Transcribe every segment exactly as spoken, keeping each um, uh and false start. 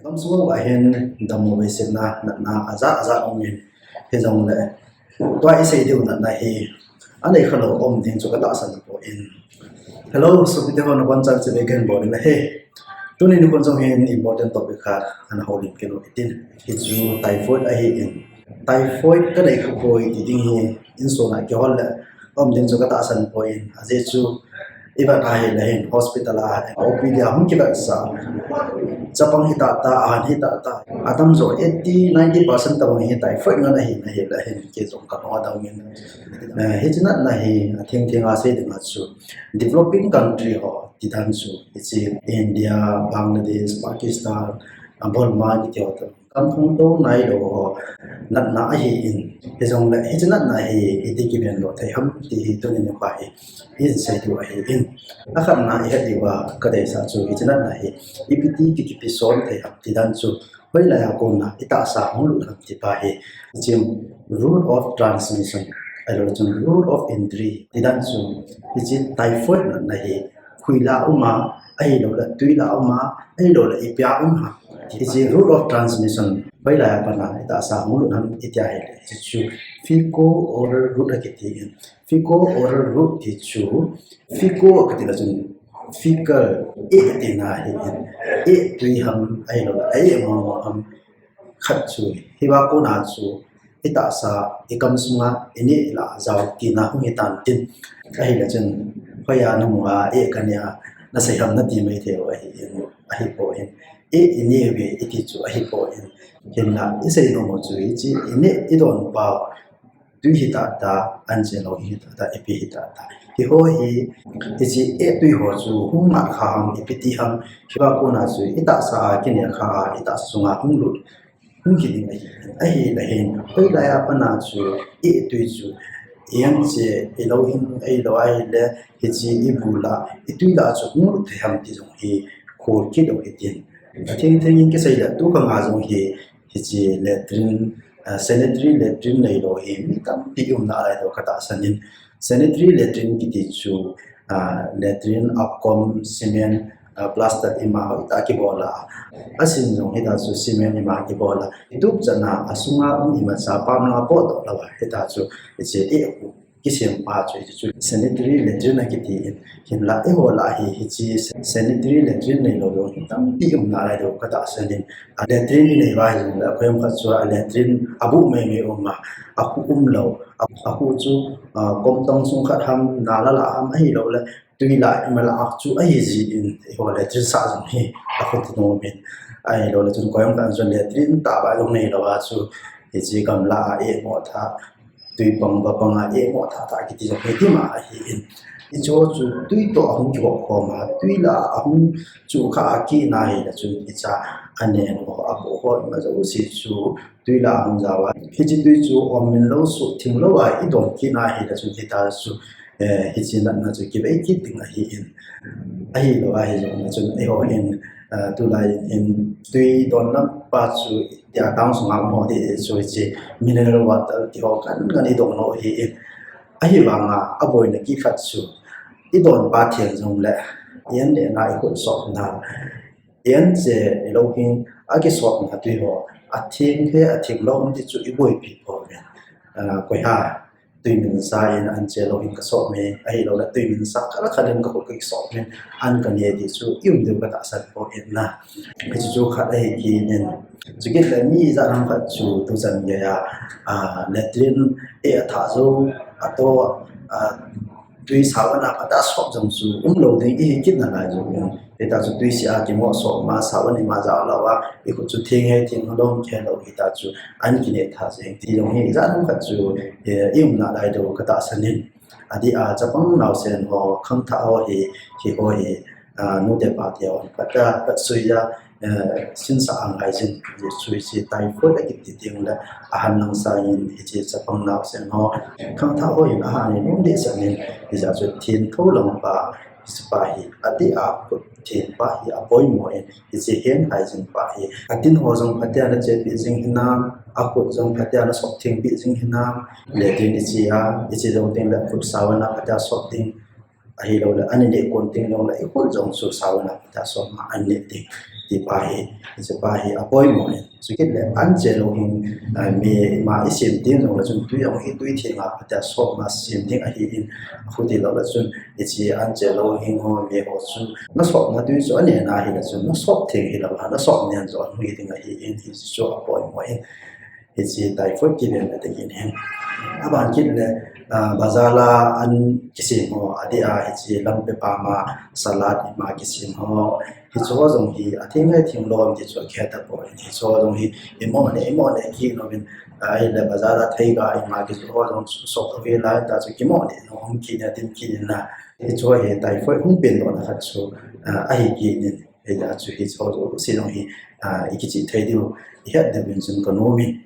Gamsung a hin dammo veisetna natna ajat ajat um in, hijongle tua isei diu natna hi anei khalou um ding chu katahsan poi. Hello, sopite ho, nabonchauvin chibai kahin bol in ahi. Tuni nikho jong hin important topic khat ana houlim kit u hitin. Hichu typhoid ahin. Typhoid kanei khapoi ti ding hi insung a kihol le um ding chu katahsan poi. Ajeh chu ivet a hile hin hospital a, O P D a hung kivetsah, chapang hita ta, ahan hita ta, atamjo eighty, ninety percent tabang hi typhoid ngan ahi, ahile hin kei jong kalung adang in. Eh, hiche natna hi atheng theng a sei ding a chu developing country ho tidan chu, hiche India, Bangladesh, Pakistan, Burma kiti ho toh gamthong tou nailou ho natna ahin, hijongle hiche natna hi iti kiven lou thei ham ti hi tuni nikho hi ihin sei diu ahin. Akhatna ihet diuva kadeisah chu hiche natna hi ipi ti kikipe son thei ham tidan chu, hoilai a kona itahsa hung lut ham ti pa hi, hiche route of transmission, ahilou chun route of entry tidan chu, hiche typhoid natna hi khuila um a, ahilouleh tuila um a, ahilouleh ipia um ham. Hiche route of transmission hoilai a pat a itahsa hung lut ham itia hile, hichu fecal oral route akitin. Fecal oral route ti chu, fecal kati le chun fecal, eh tina ahin, eh tui ham, ahilouleh a-eh mong mong ham, khat chu hiva kona chu itahsa, igamsunga ineh lah a jao tina hung hitan tin. Ahile chun hoiya namu a eh kaneh a nasei ham nati mai thei u ahin, ahipoi. Eh ineh uve iti chu ahipoi. Hinla isei nom u chu hiche ineh idonpau tui hitah tah, anche lou hitah tah, ipi hitah tah, hiho hi, hiche eh tui ho chu hung mat kha ham, ipi ti ham, hiva kona chu itahsa a kineh kha a, itahsa sunga hung lut, hung hi ding ahi. Ahile hin hoilai a pat a chu eh tui chu, ianche, ilou hin, ahilou ahile hiche ibul a, itui lah a chu hung lut thei ham ti jong hi khol kit u hitin. Atheng theng in kisei le tukhang a jong hi, hiche latrine, ah, sanitary latrine neilou hi mi tampi um nalai diu katahsan in. Sanitary latrine kiti chu, ah, latrine akom, cement, ah, plaster ima hoitah a kibol a, asin jong hitah chu cement ima kibol a, itup chan a, asunga um imacha pam langa potdoh lou a, hitah chu hiche eh kisem pa chu, hichu sanitary latrine akitin. Hinla eiho lah a hi, hiche sanitary latrine neilou jong hi tampi um nalai diu katahsan in. A latrine inei uva hijongle koiham khat chu a latrine abuh mai mai um a, akhu umlou, a, akhu chu, ah, kom tong sung khat ham, nala lah ham, ahilouleh tui lah, ima lah a chu ahi jin, eiho latrine sah jong hi akhu ti nom in. Ahilouleh chun koiham khat chun latrine tah ba jong neilou a chu, hiche gamla a eh moh thah, tui pang va pang a eh moh thah thah kiti jong hi tima ahin. Hicheho chu tui toh ahung kihop khom a, tui lah a ahung chuh kha a kihna hile chun hiche a nen ho, aboh ho, ima jouse chu tui lah a ahung jao a. Hiche tui chu um min lou, suhtheng lou a idon kit na hile chun hitah chu, eh, hiche natna chu kivei kit ding ahin. Ahilou ahi jongle chun eiho hin, eh, tulai hin tui don lam pa chu tia town sunga um ho ti chu hiche mineral water ti ho khan khan idon u ahin. Ahivanga aboina kit khat chu idon pa theng jongle, ian nehna, ikhut sopna, ianche, ilou hin akisopna tui ho, atheng he atheng lou ham ti chu iboipi pouvin. Ah, koiham tui minsa in anche lou hin kasop me, ahilouleh tui minsa khat le khat in kakhut kakisop me, an kane ti chu i um diu katahsan poi na. Hichu chu khat ahi kit in. Chukit le mi ijat ham khat chu tuchan geiya, ah, latrine eh athah jou, ato, ah, tui savan a phatah a sop jong chu umlou ding ihi kit nalai jong in. Hitah chu tui seh a kimoh sop ma, savan ima jao lou a, ikhut chu theng he theng lou, khe lou hitah chu an kineh tha jeng ti jong hi ijat ham khat chu, eh, i um nalai diu katahsan in. Adeh a chapang naosen ho, khangthah ho hi, hiho hi, ah, nute pate ho, phatah a, phatsui a, eh, sinsah angai jin, hiche typhoid akiti ding le, ahan lang sangin, hiche chapang naosen ho, khangthah ho in ahan in um dehset in, hijeh chun thentho lang pa, hiche pa hi, adeh a khut then pa hi apoimo in, hiche hand hygiene pa hi, atin ho jong phatea nachepi jing hinam, akhut jong phatea nasop thengpi jing hinam, latrine iche a, iche jou teng le khut savan a phatea sop ding, ahilouleh an ineh kon teng jongle ikhut jong chu savan a phatea sop ma an neh ding. Tipa hi, hiche pa hi apoimo in. Chukit le anche lou hin, ah, mi ma isem ding jong le chun tui jong hi tui theng a phatea sop ma sem ding ahi in. Achuti lou le chun hiche anche lou hin ho mi ho chu nasopna tui chu anena hi le chun nasop theng hilou a, nasop nen jong hi ding ahi in, hichu apoimo in. Hiche typhoid kiven na te kin hin. Aban kit le, ah, bazar a an kisem ho, adeh a hiche lampi pam a salad ima kisem ho. Hichu ho jong hi atheng le theng lou ham ti chu akhe tapoi. Hichu ho jong hi imo ne, imo ne kit nom in, ah, ahile bazar a theiga ima kisu ho jong sop thei lai ta chu kimo ne jong hung kit ne, atin kit in na. Hichu hi typhoid hung pen dohna khat chu, ah, ahi kit in. Hijeh chun hichu ho jouse jong hi, ah, ikichih thei diu, ihet diu vin chun kanom in.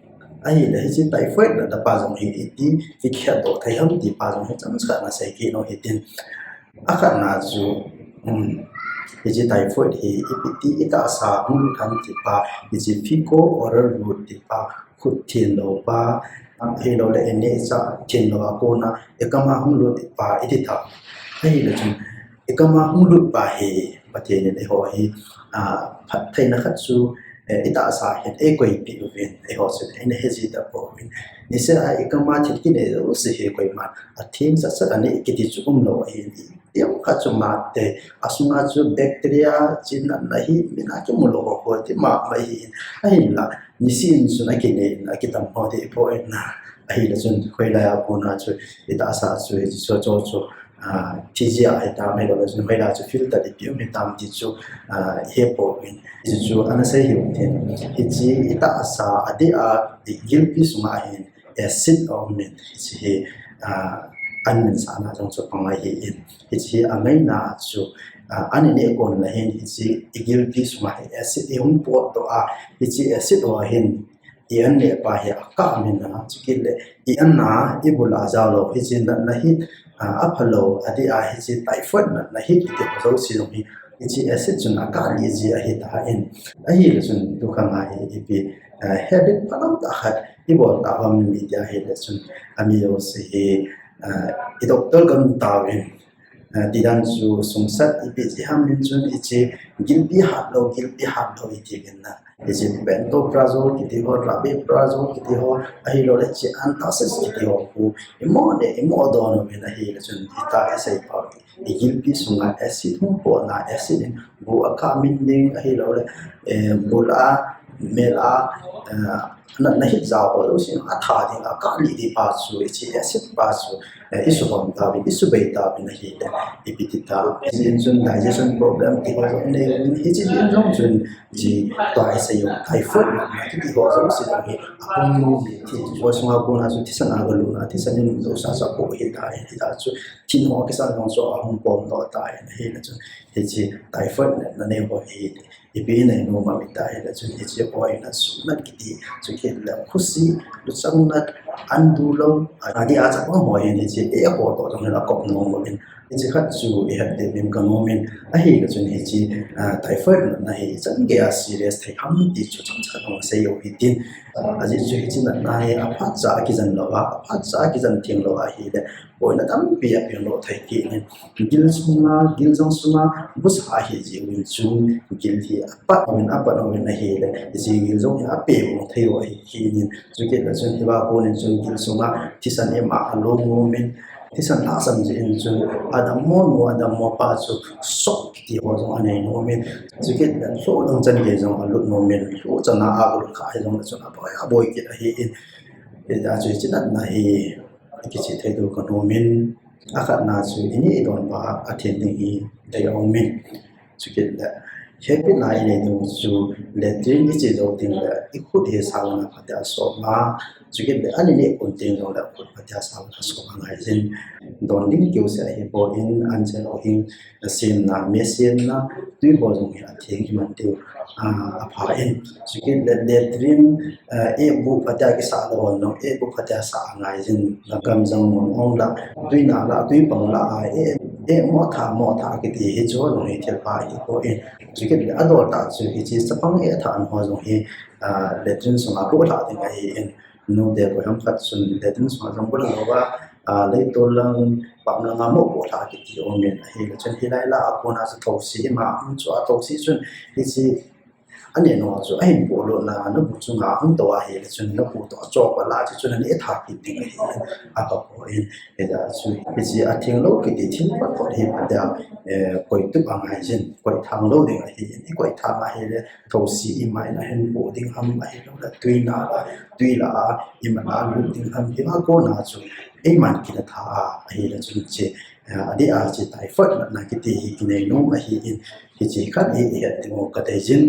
Ahile hiche typhoid na pa jong hi iti kikhetdoh thei ham ti pa jong hi chomcha na sei kit nom hitin. Akhatna chu, um, hiche typhoid hi ipi ti itahsa hung lut ham ti pa, hiche fecal oral route ti pa, khut thenlou pa, ahilou le ineh icha thenlou a kona ikam a hung lut pa iti ta. Ahile chun ikam a hung lut pa hi Pathen in eiho hi, ah, phattheina khat chu, eh, itahsa hin eikoipeh uvin, eiho chun eina he ji tapouvin. Niseh a ikam a thil kineh jouse hi koiman atheng sat sat aneh kiti chu umlou ahin, itiham khat chu mate, asunga chu bacteria, chin natna hi min a kimu lou ho ti mama ahin, ahinla nisin chun akineh in, akitam ho ti poi na. Ahile chun hoilai a kona chu itahsa chu hiche chu chu chu, ah, T G a hitam, ahilou le chun hoilai chu filter ipi um hitam ti chu, ah, ihepouvin. Hichu ana sei hiu tin. Hiche itahsa adeh a igilpi sunga hin acid aum in. Hiche hi, ah, an minsahna jong chu pang ahi in. Hiche hi angaina chu, ah, an ineh kon le hin hiche igilpi sunga hi acid ihung potdoh a, hiche acid ho hin i an neh pa hi akah min a, chukit le i an a, ibul a jaolou, hiche natna hi, ah, aphalou, adeh a hiche typhoid natna hi kiti ho jouse jong hi, hiche acid chun akah lih ji ahi tan. Ahile chun tukhang a hi ipi, ah, habit phalou tah khat ibol tah ham iti ahile chun, ami jouse hi, ah, i doctor kan tauvin. Ah, tidan chu sungsat ipi ji ham in chun hiche gilpi hatlou, gilpi hatlou iti vin na. Hiche pantoprazole kiti ho, rabeprazole kiti ho, ahilou le hiche antacids kiti ho khu imo ne imo don uvin ahile chun hita isei pau. Igilpi sunga acid hung potna, acid in bu akah min ding ahilou le, eh, bul a, mel a, eh, natna hit jao ho jouse atha ding, akah lih ding pa chu, hiche acid pa chu, eh, isuhom tauvin, isubei tauvin ahile, ipi ti ta. Hiche in chun digestion problem ti ho jong nei in, hiche in jong chun hiche tua isei u typhoid natna kiti ho jouse jong hi apung nom in ti. Hiche sunga kona chu thisan a galutna, thisan in jouse sa po hi ta, hita chu thin ho kisan jong chu ahung pom doh ta in ahile chun hiche typhoid natna nei ho hi ipi nei nom ham iti ahile chun hiche oina sunat kiti, chukit le khusi, luchang nat, an dulou, adeh a chapang ho hin hiche eiho toh jong hin akop nom uvin. Hiche khat chu ihet diu vin kanom in, ahile chun hiche, ah, typhoid natna hi ichan gei a serious thei ham ti chu chomcha jong sei u hitin. Ah, ajeh chu hiche natna hi aphatcha a kijen lou a, aphatcha a kijen theng lou ahile, boina tampi apeng lou thei kit in. Gil sunga, gil jong sunga, busa ahi jiuvin chun, gil hi apat uvin, apat uvin ahile, hiche gil jong hi apeng lou thei u ahi kit in. Chukit le chun hiva kon in chun gil sunga thisan ima along nom in, thisan lhahsam jeh in chun adammo nu, adammo pa chu shock kiti ho jong anei nom in. Chukit le lhoh dang chan gei jong alut nom in, lhoh chan a alut kha hi jong le chun aboi, aboi kit ahi in. Hijeh chun hiche natna hi ikichih thei diu kanom in, akhatna chu ineh idon pa athen ding hi dei aum in. Chukit le, hepi nai inei diu chu latrine iche jou ding le, ikhut hi sabon a phatea sop a, chukit le, an ineh kon teng jong le, khut phatea sabon a sop angai jin. Don ding keu se ahipoi in, anche lou hin, semna, me semna, tui ho jong hi atheng iman diu, ah, apha in. Chukit le latrine, eh, eh, bu phatea kisah lou hon jong, eh, bu phatea sah angai jin, gam jang mun ong la, tui na la, tui pang la, ah, eh, eh, mo tha, mo tha kiti hichu jong hi thil pha ahipoi in. Chukit le adol tah chu hiche chapang eh tha an ho jong hi, ah, latrine sunga boh lha ding ahi in. Nu te koi ham khat chun latrine sunga jong boh lha lou a, ah, leitol lang, pam langa mo boh lha kiti um in ahile chun hilai la a kona chu thosi ima um chu a thosi chun hiche Aneh nung chu ahin polut na, nabu chunga hung tou ahile chun nabu toh achop a la chu chun aneh tha kit ding ahi in, apha poi. Hijeh chun hiche atheng lou kiti thil phot phot hi phatea, eh, koi tup angai jin, koi thang lou ding ahi in, i koi thang ahile, thosi ima in ahin po ding ham, ahilouleh tui na la, tui la a, ima la lut ding ham, hiva kona chu, eiman kina tha a, ahile chun hiche, eh, adeh a hiche typhoid natna kiti hi kinei nom ahi in, hiche khat hi ihet ding u kadei jin,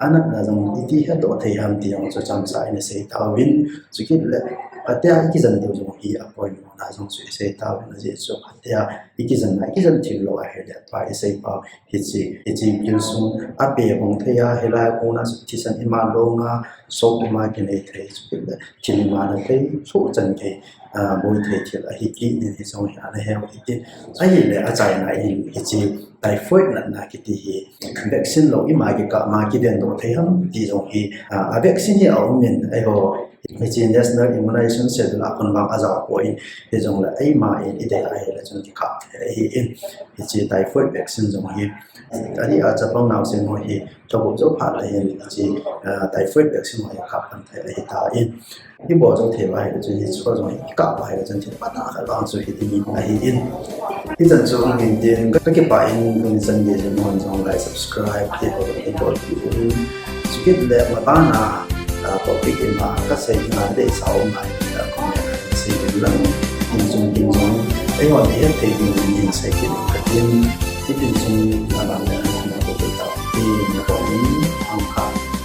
anatna jong iti hetdoh thei ham ti jong chu chomcha in isei tauvin, chukit le, phatea ikijen diu jong hi apoimo na jong chu isei tauvin, ajeh chu phatea ikijen na, ikijen thim lou ahile, tua isei pau, hiche, hiche gilsung ape bong thei a, hilai a kona chu thisan ima long a, soh ima kinei thei, chukit le, thil ima na thei, soh chan gei, ah, boi thei thil ahi kit in, hiche jong hi ana heu hi kit. Ahile achaina in hiche typhoid natna kiti hi vaccine lou ima kikap ma kidendoh thei ham ti jong hi, ah, a vaccine hi aum in, eiho hiche National Immunization Schedule a kon vang ajao poi, hijongle eima in idei ahile chun kikap thei ahi in, hiche typhoid vaccine jong hi adeh a chapang naosen ho hi thagup jou phat le hin hiche, ah, typhoid vaccine ho hi kap pan thei ahitan, ibol jou thei uva ahile chun hiche ho jong hi kap uva ahile chun thil phatah khat vang chu hiding ahi in. Hichan chu hung hin tin, kakipah in, tuni chan gei jong hon jong like, subscribe, ti ho, ti ho, ti ho. Chukit le mabana, ah, topic ima kasei ding a deisah um ahile comment a sei ding lang, tin jong, tin jong, eihon ihet thei ding in sei kit in katin, tin jong, mabana, tin jong, tin jong, tin jong,